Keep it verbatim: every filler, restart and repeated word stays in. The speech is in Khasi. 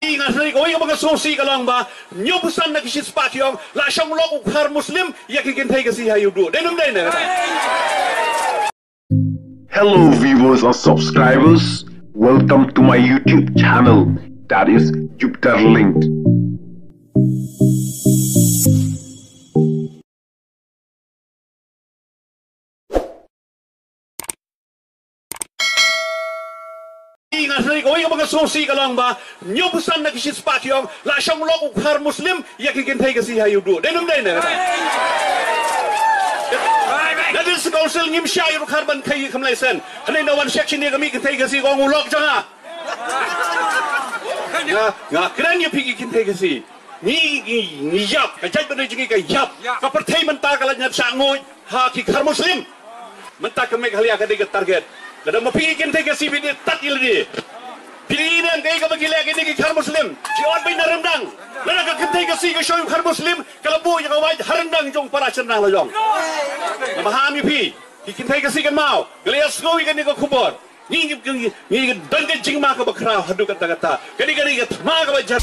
Nga sngew kawei kaba nga sngewsih ka long ba hynñiew phew san na ki shispah ki ong la shong lok u Khar Muslim ïa ki kynthei Khasi ha ïuh duh. Dei ne ym dei ne kata? Hello viewers and subscribers, welcome to my YouTube channel, that is Jupiter Linked. Nga sngew kawei kaba nga sngewsih ka long ba hynñiew phew san na ki shispah ki ong la shong lok u Khar Muslim ïa ki kynthei Khasi ha ïuh duh. Dei ne ym dei ne kata? Na District Council ngim shah ïa u Khar ban khie kham license. Hangne na one section ïa ka mih kynthei Khasi ka ong u lok jong nga. Nga, nga kren ïa phi ki kynthei Khasi. Ngi, ngi, ngi ïap, ka jaitbynriew jong ngi ka ïap. Ka pyrthei mynta ka la ñiad shah nguid ha ki Khar Muslim. Mynta ka Meghalaya ka dei ka target. Lada ma phi ki kynthei Khasi phi dei tad ïa lade. Phi dei ïa kane kaba ki leh kine ki Khar Muslim. Ki ot beit na ryndang. Lada ka kynthei Khasi ka shong Khar Muslim ka la buh ïa ka wait ha ryndang jong para shynrang la jong. Nga maham ïa phi ki kynthei Khasi kynmaw. Nga la ïohsngew ïa kane ka khubor. Ngi, ngi, ngi, ngi don ka jingma kaba khraw haduh katta katta. Kane, kane ka thma kaba jan.